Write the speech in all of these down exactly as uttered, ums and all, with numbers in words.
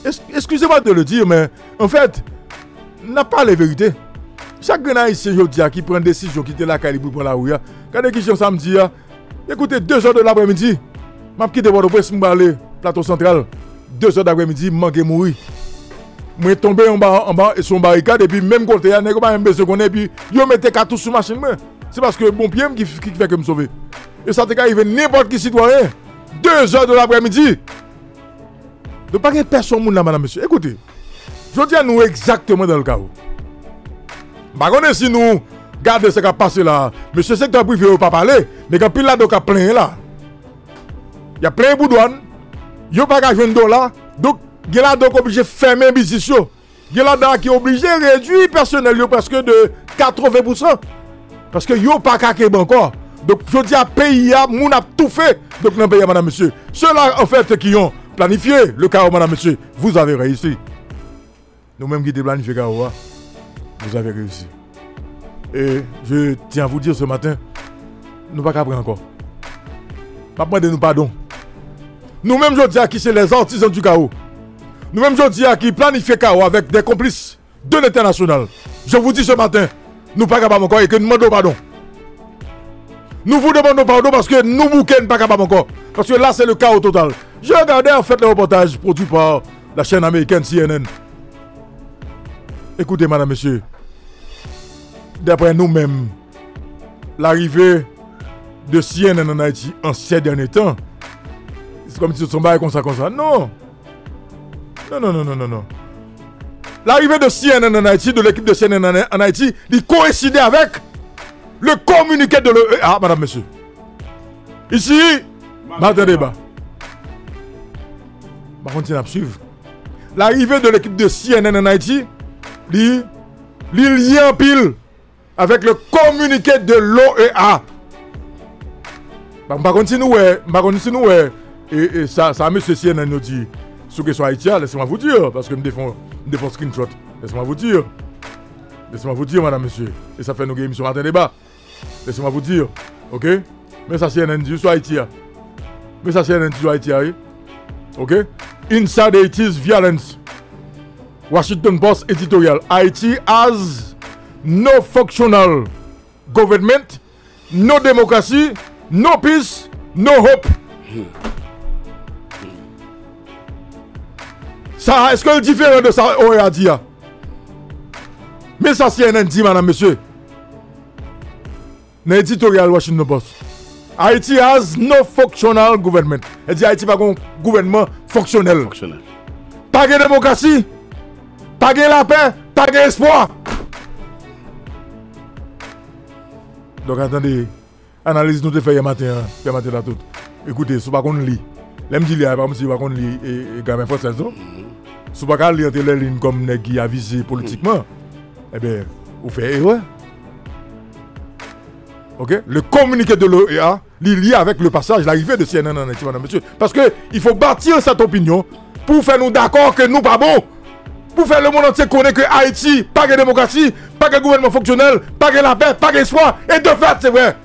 Excusez-moi de le dire, men anfèt, n ap pale verite. Chak grenn Ayisyen jodi a ki pran desizyon kite lakay li pou l pran lari a, gade kijan sa m di a. Ekoute, de zè de laprèmidi, m ap kite Pòtoprens, m prale Plato Santral. De zè daprèmidi, m manke mouri. Mwen tonbe anba, anba, sou yon barikad, epi menm kote a, nèg yo pa menm bezwen konnen, epi yo mete katouch sou machin mwen. Se paske bon pye m ki, ki fè ke m sove. E sa te ka rive nenpòt ki sitwayen. De zè de laprèmidi. Donk, pa gen pèsonn moun la, madam, mesye. Ekoute, jodi a nou egzakteman dan le kawo. M pa konnen si nou gade sa k ap pase la. Mesye sektè prive yo pa pale, men gen anpil ladan yo k ap plenyen la. Y ap plenyen pou dwàn, yo pa ka jwenn dola, donk gen ladan yo k oblije fèmen biznis yo. Gen ladan ki oblije redui pèsonèl yo prèske de katreven pousan. Paske yo pa ka kenbe ankò. Donk, jodi a, peyi a, moun ap toufe. Donk, nan peyi a, madam, mesye. Ceux-là, en fait, qui ont planifié le chaos, madame, monsieur, vous avez réussi. Nou menm ki te planifye kawo a, vous avez réussi. Et je tiens à vous dire ce matin, nou pa ka pran ankò. M ap mande nou padon. Nou menm jodi a ki se les artisans du chaos. Nou menm jodi a ki planifye kawo avèk des complices de l'international. Je vous dis ce matin, nou pa kapab ankò e ke n mande w padon. Nous vous demandons pardon parce que nou bouke, n pa kapab ankò. Parce que là, c'est le chaos total. J'ai regardé en fait le reportage produit par la chaîne américaine C N N. Écoutez, madame, monsieur, d'après nous-mêmes, l'arrivée de C N N en Haïti en ces derniers temps, c'est comme si c'était un bail comme ça, comme ça. Non. Non, non, non, non, non, non. L'arrivée de C N N en Haïti, de l'équipe de C N N en, en Haïti, li koyenside avèk le communiqué de l'O E A, madam, mesye. Isi, Maten Deba. Pa konn si n ap swiv. L'arrivée de l'équipe de C N N en Haïti, li, li lye anpil avec le communiqué de l'O E A. M pa konn si nou wè, m pa konn si nou wè, e, e sa, sa mesye C N N yo di sou kesyon Ayiti a, laissez-moi vous dire, paske m te fè yon, m te fè yon screenshot. Laissez-moi vous dire. Laissez-moi vous dire, madame, mesye. E sa fè nou gen emisyon Maten Deba. Laissez-moi vous dire. OK? Men sa C N N di sou Ayiti a. Men sa C N N di sou Ayiti a, wi. OK? Inside Haiti's violence. Washington Post editorial. Haiti has no functional government, no democracy, no peace, no hope. Sa, èske l diferan de sa O E A di a? Men sa C N N di, madam, mesye. Nan editoryal Washington Post. Haiti has no functional government. Sa di Ayiti pa gen yon gouvènman fonksyonèl. Fonksyonèl. Pa gen demokrasi, pa gen lapè, pa gen espwa. Donk, tande, analiz nou te fè yè maten an, yè maten la tout. Ekoute, si w pa konn li, lè m di li a, e pa kòmsi w pa konn li, e, e, gramè fransèz, non? Si w pa ka li ant lè liy kòm nèg ki avize politikman, ebyen, ou fè erè. OK? Le communiqué de l'O E A, li lye avec le passage, l'arrivée de C N N en Haïti, madame, monsieur. Parce que il faut bâtir cette opinion pour faire nous d'accord que nous pas bon. Pour faire le monde entier connaître que Haïti, pas de démocratie, pas de gouvernement fonctionnel, pas de la paix, pas d'espoir. Et de fait, c'est vrai.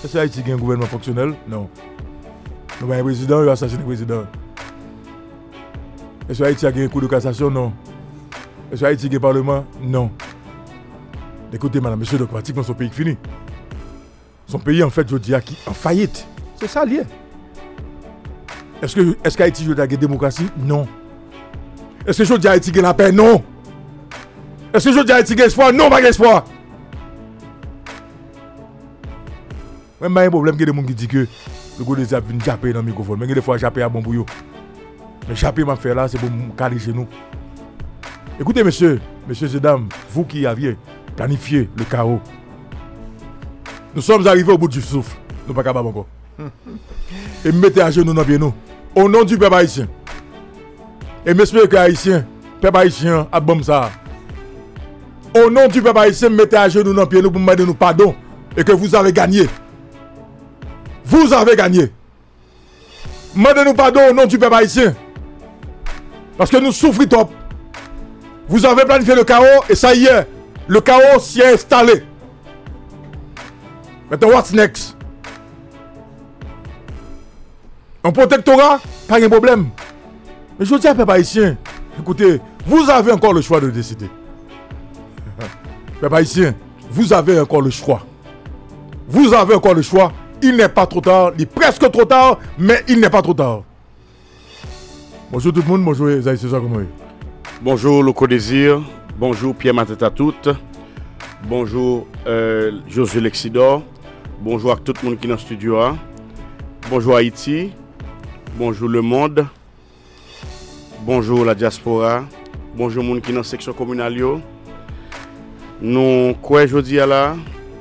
Èske Ayiti gen gouvènman fonksyonèl? Non. Nou pa gen prezidan, yo asasinen prezidan. Èske Ayiti a gen kou de kasasyon? Non. Èske Ayiti gen paleman? Non. Ekoute, madam, mesye, donk pratikman se yon peyi ki fini. Se yon peyi, anfèt, jodi a ki an fayit. Se sa l ye. Èske, èske Ayiti jodi a gen demokrasi? Non. Èske jodi a Ayiti gen lapè? Non. Èske jodi a Ayiti gen espwa? Non, pa gen espwa. Mwen, m pa gen pwoblèm gen de moun ki di ke Hugo Désir ap vin jape nan mikwofòn. Men gen de fwa jape a bon pou yo. Men jape m ap fè la, se pou m kale jenou. Écoutez, messieurs, messieurs et dames, vous qui aviez planifié le chaos, nous sommes arrivés au bout du souffle. Nou pa kapab ankò. E m mete ajenou nan pye nou. Au nom du peuple haïtien. E m espere ke Ayisyen, pèp ayisyen an ap ban m sa a. Au nom du peuple haïtien, m mete ajenou nan pye nou pou m mande nou padon. E ke vous avez gagné. Vous avez gagné. M mande nou padon au nom du peuple haïtien. Paske nou soufri twòp. Vous avez planifié le chaos et ça y est, le chaos s'y est installé. Maintenant, what's next? Yon pwotektora, pa gen pwoblèm. Men jodi a, pèp ayisyen, écoutez, vous avez encore le choix de décider. Pèp ayisyen, vous avez encore le choix. Vous avez encore le choix. Il n'est pas trop tard. Il est presque trop tard, mais il n'est pas trop tard. Bonjou tout moun, bonjou Ezayi Sezwa, kòman w ye? Bonjou Louko Désir, bonjou Pierre Mateta tout, bonjou euh, Josué Lexidor, bonjou ak tout moun ki nan estidyo a, bonjou Ayiti, bonjou lemonn, bonjou la diaspora, bonjou moun ki nan seksyon kominal yo. Nou kwè jodi a la,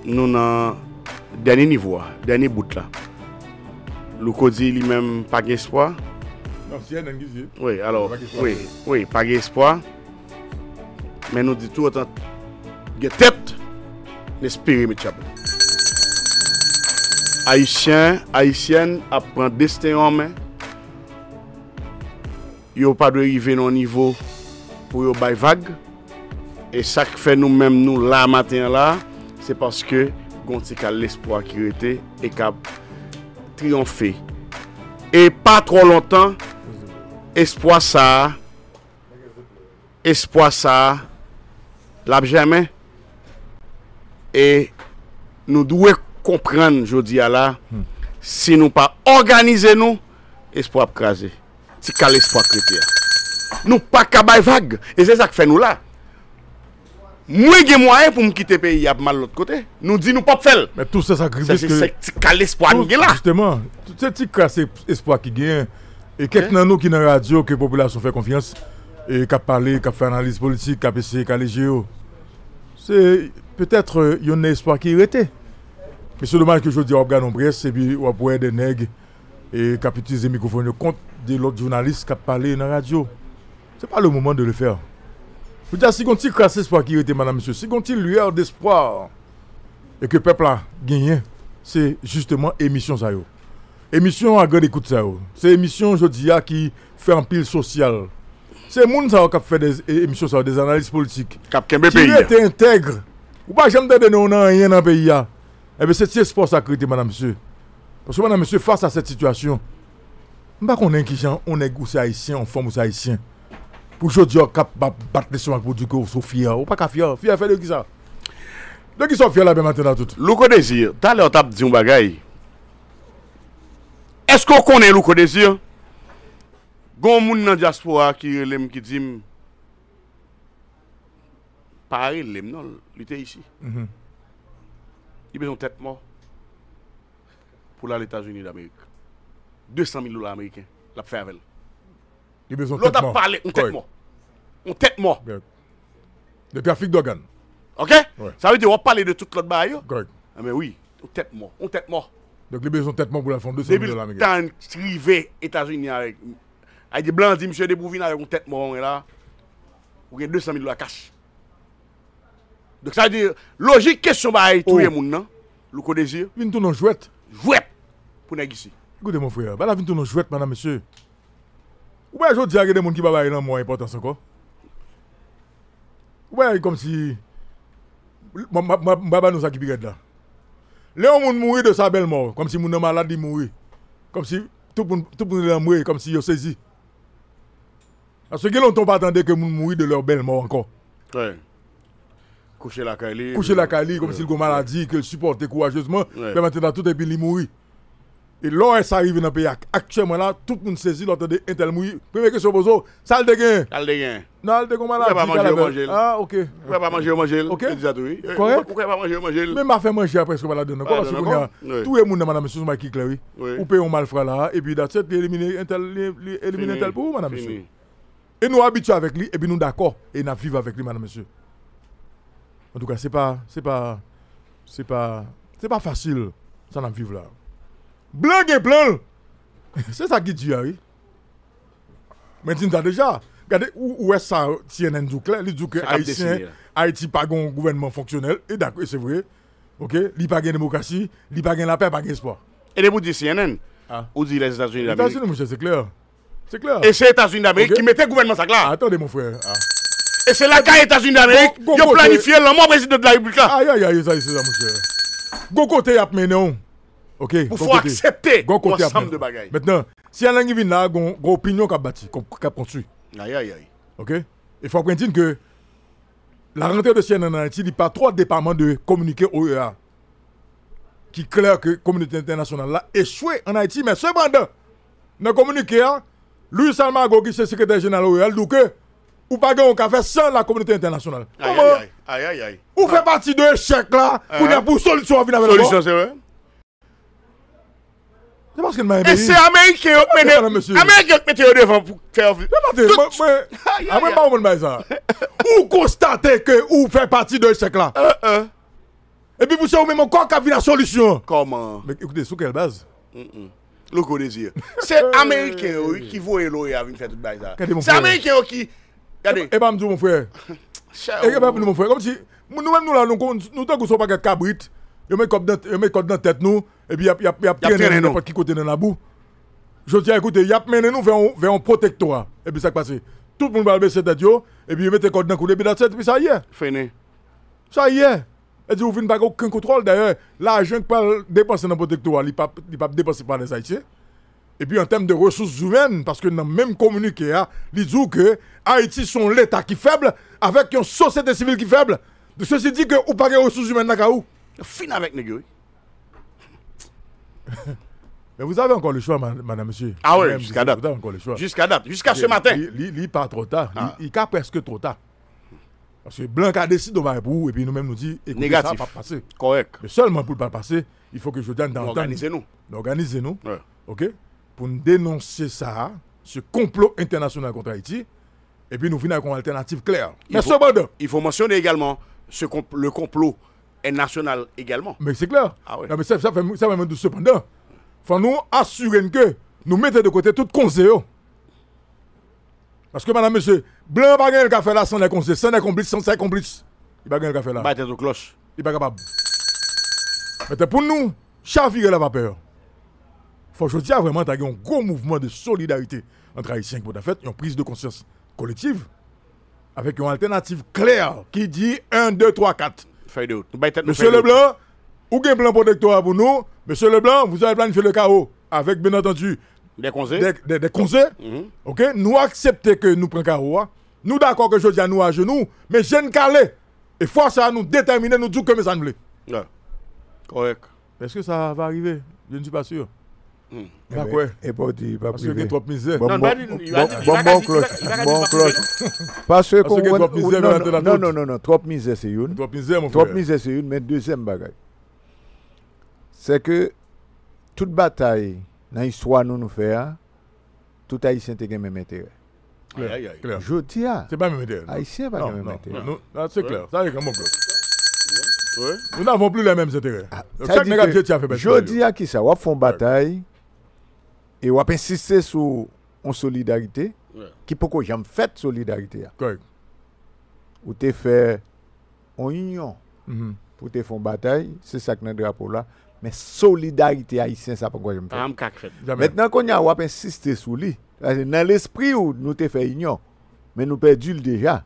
nou nan dènye nivo a, dènye bout la. Louko di li menm pa gen espwa. Non, C N N ki di. Wi, alò, wi, wi, pa gen espwa. Men nou di tou otan gen tèt, n espere, mesye. Ayisyen, ayisyèn ap pran desten yo an men. Yo pa dwe rive nan yon nivo pou yo bay vag. E sa k fè nou menm nou la maten an la, se paske gon ti kal lespwa ki rete e k ap triyonfe. E pa twò lontan, espwa sa a, espwa sa a, l ap jèmen. E nou dwe konprann jodi a la, si nou pa òganize nou, espwa ap kraze. Ti kal espwa k rete a. Nou pa ka bay vag. E se sa k fè nou la. Mwen gen mwayen pou m kite peyi a pou m al lòt kote. Nou di nou p ap fè l. Men tou se sakrifis ke. Se ti kal espwa nou gen la. Jisteman, tout se ti kras espwa ki genyen. E kèk nan nou ki nan radyo, ke popilasyon fè konfyans, e k ap pale, k ap fè analiz politik, k ap eseye kale je yo. Se petèt, euh, yonn nan espwa ki rete. Men se domaj ke jodi a w ap gade yon près, epi w ap wè de nèg, e k ap itilize mikwofòn yo kont de lòt jounalis k ap pale nan radyo. C'est pas le moment de le faire. Jodi a, si gon ti kras espwa ki rete, madam, mesye, si gon ti lueur d'espoir, e ke pèp la genyen, se jisteman emisyon sa yo. Emisyon A Grande Écoute sa yo. Se emisyon jodi a ki fè anpil sosyal. Se moun sa yo k ap fè de e, emisyon sa yo, de analiz politik. K ap kenbe peyi a. Ki rete entèg. Ou pa janm tande non nan anyen nan peyi a. Ebyen, se ti espwa sa k rete, madam, mesye. Paske, madam, mesye, fas a sèt sitiyasyon, m pa konnen kijan yon nèg ou se ayisyen, yon fanm ou se ayisyen, pou jodi a w kapab bat lestomak pou di ke w so fyè. Ou pa ka fyè. Fyè fè de kisa? De kisa w fyè la, Bèmaten a tout? Louko Désir, talè w t ap di yon bagay. Èske w konnen Louko Désir? Gon moun nan dyaspora ki rele m, ki di m, pa rele m non, li te isi. Mhm. Li bezwen tèt mò pou l al Etazini Damerik. De san mil dola ameriken l ap fè avè l. Li bezwen tèt mò. Lòt ap pale, yon tèt mò. Yon tèt mò. De trafik dògàn. Ok? Sa vle di w ap pale de tout lòt bagay yo. Kòrèk. Enben wi, yon tèt mò. Yon tèt mò. Donk li bezwen tèt mò pou l al fè yon de san mil dola ameriken. Depi tan rive Etazini avèk, a di blan di misye depi w vin avèk yon tèt mò, la, ou gen de san mil dola kach. Donk sa vle di, lojik kesyon bagay touye moun nan, Louko Désir. Vin tounen yon jwèt. Jwèt pou nèg isi. Ekoute, mon frè, bagay la vin tounen yon jwèt, madam, mesye. Ou wè jodi a gen de moun ki pa bay lanmò enpòtans ankò. Ou wè kòmsi, m pa ba nou sa ki pi rèd la. Lè yon moun mouri de sa bèl mò, kòmsi moun nan malad li mouri. Kòmsi tout moun, tout moun lanmwe, kòmsi yo sezi. Paske gen lontan w pa tande ke moun mouri de lè bèl mò ankò. Kouche lakay li. Kouche lakay li, kòmsi l gon maladi ke l sipòte kourajezman, fè maten nan tout epi li mouri. E lè w wè sa rive nan peyi a aktyèlman la, tout moun sezi lè w tande entèl mouri. Premye kesyon w poze w, sa l te genyen? Sa l te genyen? Non, l te gon maladi. Ou kwè pa manje yo manje l? Ah, ok. Ou kwè pa manje yo manje l? Ok. Yo di sa tou, wi. Kòrèk. Ou kwè pa manje yo manje l? Men m pa fè manje a prèske pa ladann ankò, paske kounye a, touye moun nan, madam, mesye, se yon bagay ki klè, wi. Ou peye yon malfra la, epi that's it, li elimine entèl, li, li elimine entèl pou ou, madam, mesye. E nou abitye avèk li, epi nou dakò, e n ap viv avèk li, madam, mesye. Antouka, se pa, se pa, se pa, se pa fasil, sa n ap viv la. Blan gen plan l. Se sa ki di a, wi. Mwen di n sa deja. Gade, ou, ou wè sa C N N di w klè, li di w ke Ayisyen, Ayiti pa gen yon gouvènman fonksyonèl, e dakò, e se vre. Ok, li pa gen demokrasi, li pa gen lapè, pa gen espwa. E depi w di C N N, ou di Lèzetazini Damerik. Etazini, monchè, se klè. Se klè. E se Etazini Damerik ki mete gouvènman sa k la. Ah, tande, mon frè. E se lakay Etazini Damerik yo planifye lanmò prezidan de la repiblik la. Ayayay, Ezayi Sezwa, monchè. Gon kote y ap mennen w. Ok. Pou fè w aksepte yon ansanm de bagay. Mentnan, C N N ki vin la, gon, gon opinyon k ap bati, k ap, k ap konstwi. Ayayay. Oke? E fòk mwen di n ke la rantre de C N N an Ayiti, li pa twò depaman de kominike O E A ki klè ke kominote entènasyonal la echwe an Ayiti. Men sepandan, nan kominike a, Luis Almagro, ki se sekretè jeneral O E A, li di w ke ou pa gen yon ka fè san la kominote entènasyonal. Kòman? Ayayay, ayayay. Ou fè pati de echèk la, kounye a pou solisyon an vin avè l ankò. Solisyon, se vre. Se paske n pa gen peyi. E se Ameriken yo k mennen, Ameriken yo k mete yo devan pou fè yo vin. Se pa te, mwen, mwen, a mwen pa konprann bagay sa. Ou konstate ke ou fè pati de echèk la. Epi pou se ou menm ankò k ap vin ak solisyon an. Kòman? Men ekoute, sou kèl baz? Louko Désir. Se Ameriken yo, wi, ki voye loya vin fè tout bagay sa. Se Ameriken yo ki, gade. E pa m di w, mon frè. E pa m di w, mon frè. Kòmsi, nou menm nou la, nou, nou tankou se yon pakèt kabrit. Yo met kòb nan, yo met kòb nan tèt nou, epi y ap, y ap, y ap trennen nou nenpòt ki kote nan labou. Jodi a, ekoute, y ap mennen nou vè yon, vè yon pwotektora. Epi sa k pase? Tout moun pral bese tèt yo, epi yo mete kòd nan kou, epi that's it, epi sa ye. Fini. Sa ye. E di ou vin pa gen okenn kontwòl. Dayè, lajan k pral depanse nan pwotektora, li p ap, li p ap depanse pa lèzayisyen. Epi an tèm de resous imèn, paske nan menm kominike a, li di w ke Ayiti se yon leta ki fèb, avèk yon sosyete sivil ki fèb. Sesi di ke ou pa gen resous imèn nan kay ou. Fin avèk nèg yo, wi. Mais vous avez encore le choix, ma- madame, monsieur. Ah oui, jusqu'à date. Vous avez encore le choix. Jusqu'à date, jusqu'à ce matin. Li, li, li pa twò ta. Li, li ka prèske twò ta. Paske blan ka deside yon bagay pou ou, epi nou menm nou di, ekoute, sa p ap pase. Kòrèk. Men sèlman pou l pa pase, il faut que jodi a nou ta antann nou. Nou òganize nou. Nou òganize nou. Oke? Pou n denonse sa, ce complot international contre Haïti, epi nou vin ak yon altènativ klè. Men sepandan, il faut mentionner également ce comp- le complot est national également. Men se klè. Ah oui. Non, men sa, sa fè, sa fè mwen di w sepandan. Fò nou asire n ke nou mete de kote tout konze yo. Paske, madam, mesye, blan pa gen l ka fè la san lè konze, san lè konplis, san sè konplis. Li pa gen l ka fè la. Bay tèt ou klòch. Li pa kapab. Men pou nou chavire lavapè, fò jodi a vrèman ta gen yon gwo mouvman de solidarite ant Ayisyen ki pou ta fèt, yon priz de konsyans kolektiv, avèk yon altènativ klè ki di en, de, twa, kat. Fèy de wout. Nou bay tèt nou fèy de wout. Mesye Leblanc, ou gen plan pwotektora pou nou. Mesye Leblanc, vous avez planifié le chaos avec, bien entendu, des konze. Des, des, des konze. Mhm. Oke? Nou aksepte ke nou pran kawo a. Nou dakò ke jodi a nou ajenou, men je n kale. E fwa sa a nou detèmine, nou di w ke men sa n vle. Kòrèk. Est-ce que ça va arriver? Je ne suis pas sûr. M pa kwè. Epi w di pa prive. Paske gen twòp mizè. Non, li pa di, li pa di, li pa ka di, li pa ka di li pa prive. Paske gen twòp mizè, non, non, non, non, twòp mizè se youn. Twòp mizè, mon frè. Twòp mizè se youn, men dezyèm bagay, se ke tout batay nan istwa nou nou fè a, tout Ayisyen te gen menm enterè. Klè, klè. Jodi a, se pa menm enterè, non. Ayisyen pa gen menm enterè. Non, non, non, se klè. Sa se yon bon klè. Nous n'avons plus les mêmes intérêts. Donk, chak nèg ap jete afè bèt yo. Jodi a, kisa? W ap fè yon batay e w ap ensiste sou yon solidarite ki poko janm fèt, solidarite a. Kòrèk. Ou te fè yon inyon pou te fè yon batay, se sa k nan drapo la. Men solidarite ayisyen sa poko janm fèt. Mentnan, kounye a, w ap ensiste sou li. Paske nan lespri w, nou te fè inyon, men nou pèdi l deja.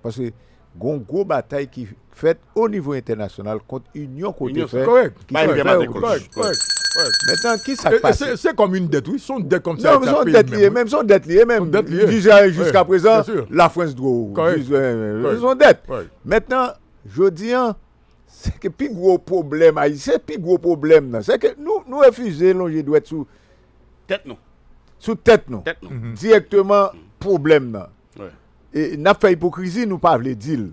Paske gon gwo batay ki fèt o nivo entènasyonal kont inyon ke w te fè, ki te fè ou. Mentnan, kisa k pase? Se kòm yon dèt, wi. Se yon dèt kòmsi Ayiti ap peye li menm, wi. Non, se yon dèt li ye menm, se yon dèt li ye menm. Jiska prezan, Lafrans dwe w. Se yon dèt. Mentnan, jodi a, se ke pi gwo pwoblèm Ayiti, se pi gwo pwoblèm nan, se ke nou, nou refize lonje dwèt sou tèt nou. Sou tèt nou. Tèt nou. Dirèkteman pwoblèm nan. E n ap fè ipokrizi, nou pa vle di l.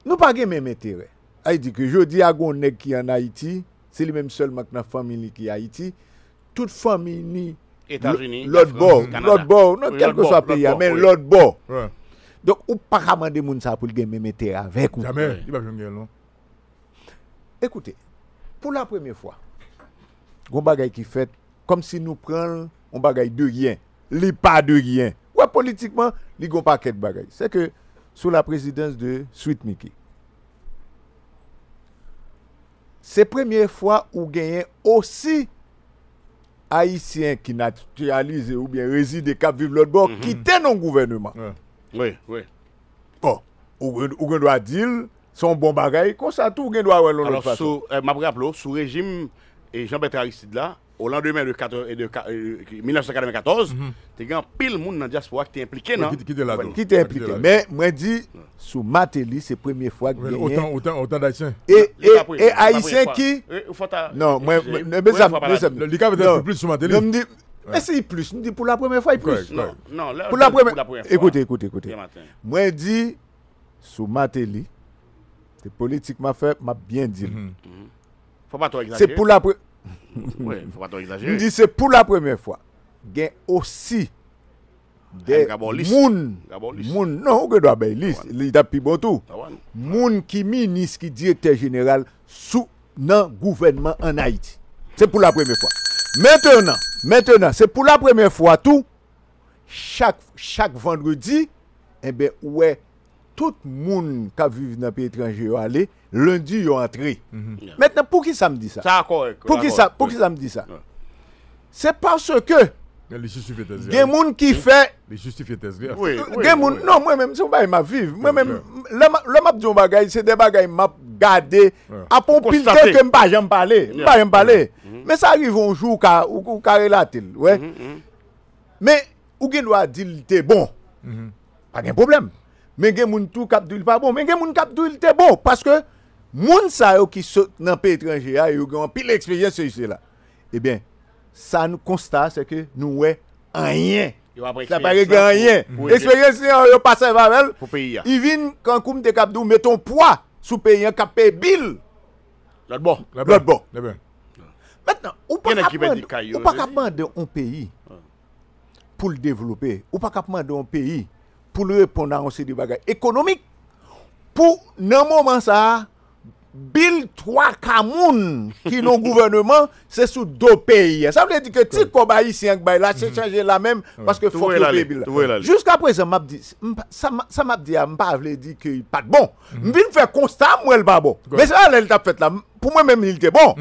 Nou pa gen menm enterè. Sa vle di ke jodi a, gon nèg ki ann Ayiti, se li menm sèlman k nan fanmi li ki Ayiti. Tout fanmi ni Etazini, lòt bò, lòt bò, nan kèlkeswa peyi a, men lòt bò. Donk, ou pa ka mande moun sa pou l gen menm enterè avèk ou. Jamè, li p ap janm gen l, non. Ekoute, pou la premyè fwa, gon bagay ki fèt, kòmsi nou pran l yon bagay de ryen. Li pa de ryen. Wè, politikman, li gon pakèt bagay. Se ke sou la présidence de Sweet Micky, se premye fwa ou genyen osi Ayisyen ki natiralize oubyen rezide, k ap viv lòt bò, ki te nan gouvèneman. Wi, wi. Bon, ou, ou gen dwa di l, se yon bon bagay, konsa tou, ou gen dwa wè l yon lòt fason. Alò, sou, eh, m ap raple w, sou rejim, eh, Jean Bertrand Aristide la, o landemen de, de mil nèf san katrevenkatòz, te gen anpil moun nan dyaspora ki te enplike nan gouvènman. Ki te enplike. Men, mwen di, sou Martelly, se premye fwa ki genyen. Otan, otan, otan Ayisyen. E, e, e Ayisyen ki. Non, mwen, mwen, mezanmi, mezanmi. Li ka fèt plis sou Martelly. Non, m di, men si plis, m di pou la premye fwa, plis. Pou la premye fwa. Ekoute, ekoute, ekoute. Mwen di, sou Martelly, se politik m ap fè, m ap byen di l. Fò pa twò egzajere. Se pou la pre- Wi, fò pa twò egzajere. M di se pou la premye fwa. Gen osi de moun, moun, non, ou gen dwa bay lis, li t ap pi bon tou. Moun ki minis, ki direktè jeneral sou, nan gouvènman ann Ayiti. Se pou la premye fwa. Mentenan, mentenan, se pou la premye fwa tou, chak, chak vandredi, enben, ou wè tout moun k ap viv nan peyi etranje yo ale, lendi yo antre. Mentnan, poukisa m di sa? Sa kòrèk. Poukisa, poukisa m di sa? Se paske gen moun ki fè. Li jistifye tèz li a. Gen moun, non, mwen menm, se yon bagay m ap viv. Mwen menm, lè m ap di yon bagay, se de bagay m ap gade, apre yon pil tan ke m pa janm pale. M pa janm pale. Men sa rive yon jou, ou ka, ou, ou ka relate l, wè. Men, ou gen dwa di l te bon. Pa gen pwoblèm. Men gen moun tou k ap di l pa bon. Men gen moun k ap di l te bon. Paske moun sa yo ki sot nan peyi etranje a, yo gen anpil eksperyans, sesi, sela. Ebyen, sa nou konsta, se ke nou wè anyen. Sa pa regle anyen. Eksperyans li an, yo pa sèvi avè l. Li vin, kankou m te kab di w, mete yon pwa sou peyi an k ap peye bil. Lòt bò. Lòt bò. Mentnan, ou pa kab mande, ou pa kab mande yon peyi pou l devlope. Ou pa kab mande yon peyi pou l reponn a yon seri de bagay ekonomik. Pou, nan moman sa a, bil twa ka moun ki nan gouvèneman, se sou do peyi a. Sa vle di ke ti kòb ayisyen an k bay la, se chanje la menm, paske fòk yo peye bil la. Jiska prezan, m ap di, m pa- sa m- sa m ap di a, m pa vle di ke li pa t bon. M vin fè konsta, m wè l pa bon. Men se pa lè l t ap fèt la, pou mwen menm, li te bon.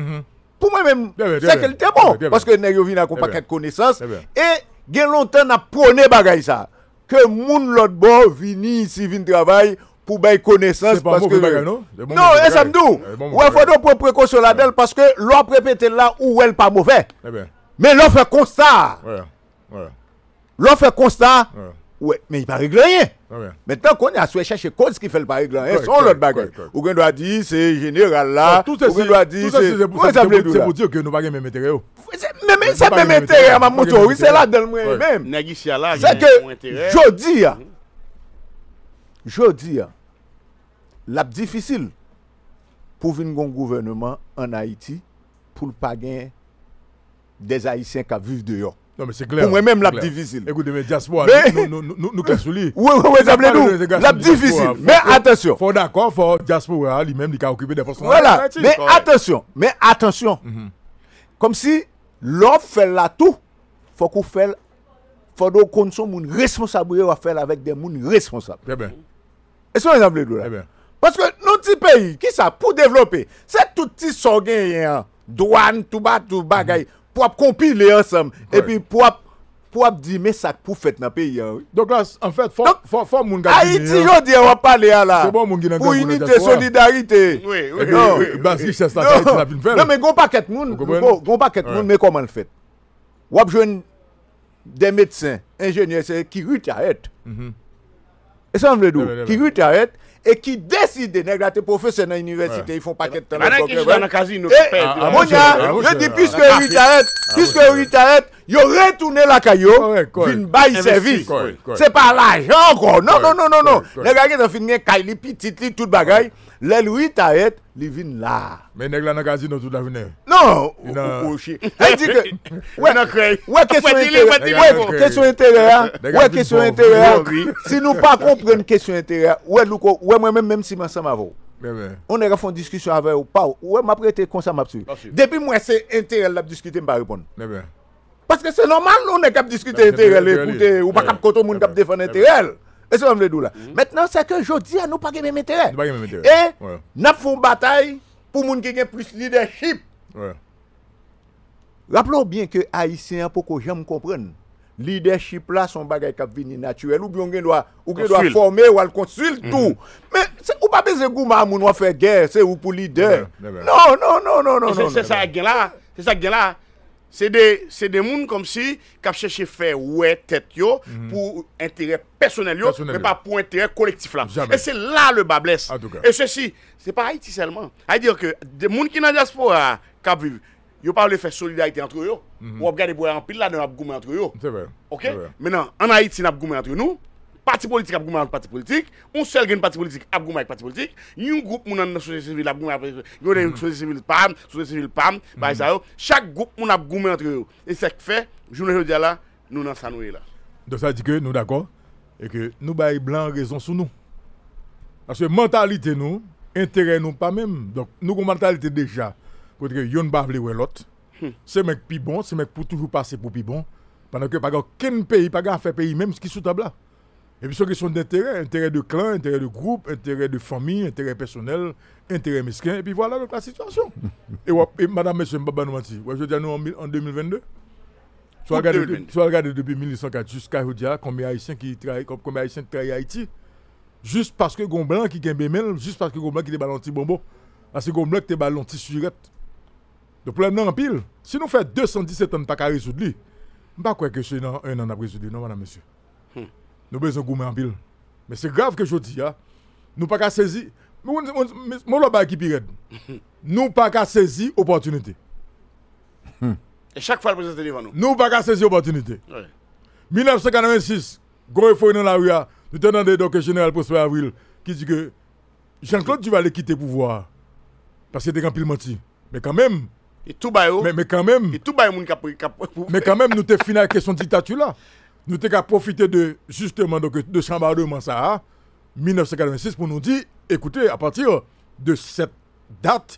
Pou mwen menm, se ke l te bon. Paske nèg yo vin ak yon pakèt konesans. E gen lontan n ap pwone bagay sa. Ke moun lòt bò vini isi, vin travay pou bay konesans. Paske non, e sa m di w. Wè, fò nou pran prekosyon ladan l, paske lè w ap repete l la, ou wè l pa move. Men lè w fè konsta, lè w fè konsta, wè, men li pa regle anyen. Mentnan, kounye a, si w chèche koz ki fè l pa regle anyen, se yon lòt bagay. Ou gen dwa di se jeneral la, ou gen dwa di se, ou wè sa m vle di w la. Se pou di ke nou pa gen menm enterè yo. Se menm, se menm enterè a m ap montre w, wi, se ladan l mwen ye menm. Nèg isi a la gen yon enterè. Jodi a, jodi a, l ap difisil pou vin gon gouvèneman ann Ayiti pou l pa gen dè Ayisyen k ap viv deyò. Non, men se klè. Pou mwen menm, l ap difisil. Ekoute, men dyaspora, nou, nou, nou, nou, nou klè sou li. Wi, wi, wi, sa vle di w, l ap difisil. Men atansyon. Fò w dakò, fò dyaspora a li menm, li ka okipe de pòs nan Ayiti. Vwala, men atansyon, men atansyon. Kòmsi, lè w ap fè l la tou, fòk ou fè l, fòk ou konn se yon moun responsab ou ye, w ap fè l avèk de moun responsab. Trè byen. E se yon egzanp m vle di w la. Paske nan ti peyi, kisa? Pou devlope, se tout ti sa w genyen an, dwàn, toupatou, bagay, pou w ap konpile ansanm, epi pou w ap, pou w ap di, men sa k pou fèt nan peyi an, wi. Donk la, anfèt, fò, fò, fò moun k ap vini an. Ayiti, jodi a, w ap pale a la, pou inite, solidarite. Wi, wi, wi. Baz richès la, se Ayiti l ap vin fè l. Non, men gon pakèt moun, gon, gon pakèt moun, men kòman l fèt? W ap jwenn de medsen, enjenyè, se ki retayèt. E sa m vle di w, ki retayèt, e ki deside, nèg la te pwofesè nan inivèsite, li fè yon pakèt tan nan Bòk Lèbèl. E kounye a, yo di, piske retayèt, piske retayèt, yo retounen lakay yo, vin bay sèvis. Se pa lajan ankò. Non, non, non, non, non. Nèg la gentan fin gen kay li, pitit li, tout bagay. Lè l retayèt, li vin la. Men nèg la nan kazino tout lajounen. Non, ou, ou, ou, chi. Sa di ke, wè, wè kesyon enterè, wè kesyon enterè a, wè kesyon enterè a. Si nou pa konprann kesyon enterè a, wè, Louko, wè mwen menm, menm si m ansanm avè w. On nèg ap fè yon diskisyon avè w, pa w, wè, m ap rete konsa, m ap swiv. Depi m wè se enterè l ap diskite, m pa reponn. Paske se nòmal, yon nèg k ap diskite enterè l, ekoute, ou pa kab kote yon moun k ap defann enterè l. E se sa m vle di w la. Mentnan, se ke jodi a, nou pa gen menm enterè. Nou pa gen menm enterè. E n ap fè yon batay pou moun ki gen plis lidèchip. Raple w byen ke Ayisyen an poko janm konprann. Lidèchip la, se yon bagay k ap vini natirèl, oubyen ou gen dwa, ou gen dwa fòme, w al konstwi l tou. Men, se, ou pa bezwen goumen a moun, w ap fè gè, se ou pou lidè. Non, non, non, non, non, non. Se sa k gen la. Se sa k gen la. Se de, se de moun kòmsi k ap chèche fè wè tèt yo pou enterè pèsonèl yo, men pa pou enterè kolektif la. E se la le bas blesse. E sesi, se pa Ayiti sèlman. Sa vle di ke de moun ki nan dyaspora a, k ap viv, yo pa vle fè solidarite antre yo. W ap gade pou wè anpil ladan yo ap goumen antre yo. Oke? Mentnan, ann Ayiti, n ap goumen antre nou. Pati politik ap goumen ak pati politik. Yon sèl grenn pati politik ap goumen ak pati politik. Yon gwoup moun anndan sosyete sivil ap goumen ak yon de sosyete sivil pa m, sosyete sivil pa m, bagay sa yo. Chak gwoup moun ap goumen antre yo. E sa k fè, jounen jodi a la, nou nan sa nou ye la. Donk, sa di ke nou dakò e ke nou bay blan rezon sou nou. Paske mantalite nou, enterè nou pa menm. Donk, nou gon mantalite deja kote ke yonn pa vle wè lòt. Se mwen k pi bon, se mwen k pou toujou pase pou pi bon. Pandan ke pa gen okenn peyi, pa gen afè peyi menm ki sou tab la. Epi se yon kesyon denterè, enterè de klan, enterè de gwoup, enterè de fanmi, enterè pèsonèl, enterè mesken, epi vwala donk la sitiyasyon. E w ap, e madanm, mesye, m p ap ba nou manti. W ap jodi a nou an, mil- an de mil venn de. Si w al gade, si w al gade depi mil uit san kat jiska jodi a, konbyen Ayisyen ki trayi, konbyen Ayisyen ki trayi Ayiti, jis paske gon blan ki kenbe men l, jis paske gon blan ki te ba l yon ti bonbon, paske gon blan ki te ba l yon ti sirèt. Donk, pwoblèm nan anpil. Si nou fè de san disèt an, n pa ka rezoud li, m pa kwè ke se nan en an n ap rezoud li, non, madanm, mesye. Nou bezwen goumen anpil. Men se grav ke jodi a, nou pa ka sezi. Men yon, yon, men yon lòt bagay ki pi rèd. Nou pa ka sezi opòtinite. E chak fwa l prezante devan nou. Nou pa ka sezi opòtinite. Wi. Mil nèf san katrevensis, gwo efori nan lari a, nou te tande donk Jeneral Prosper Avril ki di ke Jean-Claude Duvalier kite pouvwa a paske te gen anpil manti. Men kanmenm, li tou ba yo. Men, men kanmenm, li tou ba yo moun k ap, k ap men kanmenm, nou te fini ak kesyon diktati la. Nou te ka pwofite de, jisteman, donk, de chanbademan sa a, mil nèf san katrevensis, pou nou di, ekoute, apati de sèt dat,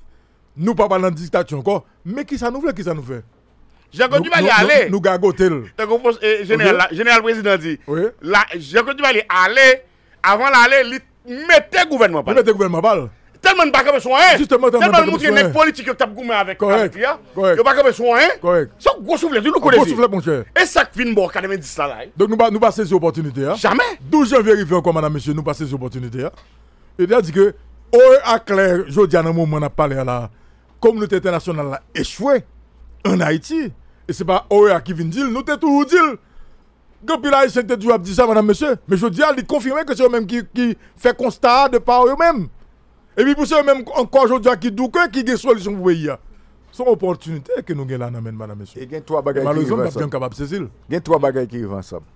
nou pa pral nan diktati ankò. Men kisa nou vle, kisa nou fè? Jean-Claude Duvalier ale. Nou gagote l. Tankou pos- e, jeneral la, jeneral prezidan di. Wi. La, Jean-Claude Duvalier ale, avan l ale, li mete gouvènman pa l. Li mete gouvènman pa l. Tèlman li pa kanpe sou anyen. Jisteman, tèlman li montre nèg politik yo k t ap goumen avèk, avèk li a, yo pa kanpe sou anyen. Kòrèk. Se yon gwo souflèt, wi, Louko Désir. Gwo souflèt, monchè. E sa k vin ba w katrevenndis la, la, wi. Donk, nou pa, nou pa sezi opòtinite a. Jamè. Douz janvye rive ankò, madanm, mesye, nou pa sezi opòtinite a. E te di ke O E A klè jodi a nan moman n ap pale a la, kominote entènasyonal la echwe ann Ayiti. E se pa O E A ki vin di l, nou te toujou di l. Gen anpil Ayisyen ki te toujou ap di sa, madanm, mesye. Men jodi a, li konfime ke se yo menm ki, ki fè konsta a de pa yo menm. Epi pou se yo menm ankò jodi a ki douke, ki gen solisyon pou peyi a. Se yon opòtinite ke nou gen la nan men n, madanm, mesye. E gen twa bagay ki rive ansanm. E malerezman, m p ap janm kapab sezi l. Gen twa bagay ki rive ansanm.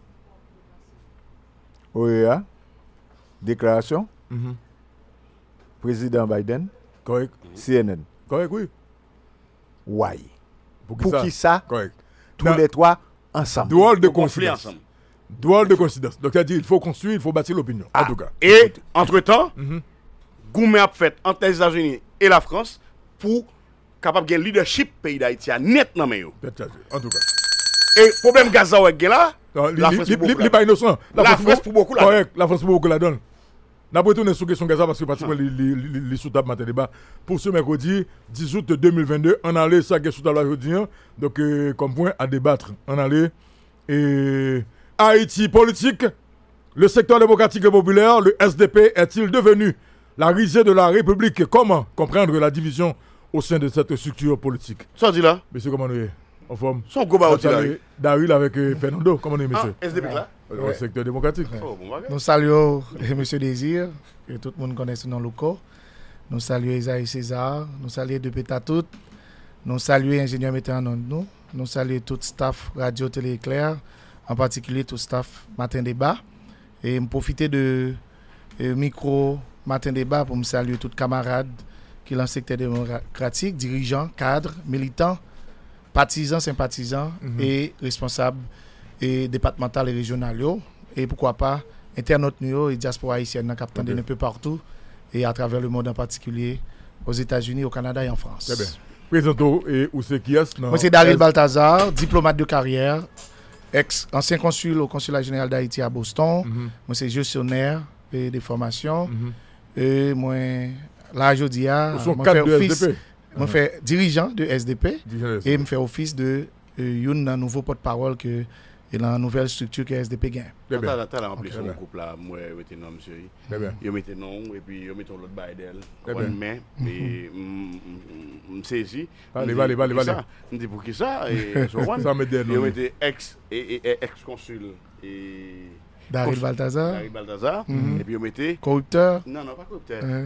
O E A, deklarasyon, prezidan Biden, kòrèk, C N N. Kòrèk, wi. Why? Poukisa? Poukisa? Kòrèk. Tous les trois ansanm. Drôle de coïncidence. Drôle de coïncidence. Donc, ça dit, il faut construire, il faut bâtir l'opinion. En tout cas. E, antretan, goumen ap fèt ant Lèzetazini e Lafrans pou kapab gen lidèchip peyi Dayiti a nèt nan men yo. Tèt chaje, antouka. E pwoblèm gaz la w wè k gen la, Lafrans pou bokou ladan l. Li pa inosan. Lafrans pou bokou ladan l. Kòrèk, Lafrans pou bokou ladan l. N ap retounen sou kesyon gaz la paske pratikman li, li, li, li, li sou tab Maten Deba. Pou se mèkredi dizout de mil vennde, ann ale sa gen sou tab la jodi a. Donk, euh, comme point à débattre. Ann ale. Et Haïti politique, le secteur démocratique et populaire, le S D P, est-il devenu la risée de la République? Comment comprendre la division au sein de cette structure politique? Sa w di la? Mesye, kòman nou ye? Anfòm? Se yon gwo bagay w di la, wi. Daril avèk, euh, Fernando, kòman nou ye, mesye? Ah, S D P la? Sektè demokratik. Oh, bon bagay. Nou salye w, mesye Désir, ke tout moun konnen sou non Louko. Nou salye Isaïe César, nou salye Depeta tout. Nou salye enjenyè metè an onn nou. Nou salye tout staff Radio Télé Éclair, an patikilye tout staff Maten Deba. E m pwofite de, e, mikwo Maten Deba pou m salye tout kamarad ki lan sektè demokratik, dirijan, kad, militan, patizan, senpatizan e responsab e depatmantal e rejyonal yo. E poukwa pa entènòt nou yo e dyaspora ayisyèn nan k ap tande n enpe patou e atravè lemonn, an patikilye Ozetazini, o Kanada e an Frans. Trè byen. Prezante w, e ou se kiyès nan... Mwen se Daril Balthazar, diplomat de carrière, ex, ansyen konsil o Konsilya Jeneral Dayiti a Boston. Mwen se jesyonè, e, de fòmasyon. E mwen la jodi a, mwen fè ofis, mwen fè dirijan de S D P e m fè ofis de, e, youn nan nouvo pòtpawòl ke e nan nouvèl estrikti ke S D P gen. Trè byen. Talè m ap li Trè sou yon byen. Koup la, m wè yo mete non misye wi. Trè byen. Yo mete non w epi yo mete yon lòt bay dèyè l. Trè Konprann byen. Men, men m- m- m- m sezi. Pale, M di, pale, pale, "Poukisa?" pale. M di poukisa? E, so, konprann? Sa w met dèyè non Yo li. Mete ex, e, e, e, ex konsil. E, Daryl kons- Balthazar. Daryl Balthazar. Mhm. Epi yo mete. Koriptè. Non, non, pa koriptè. Euh.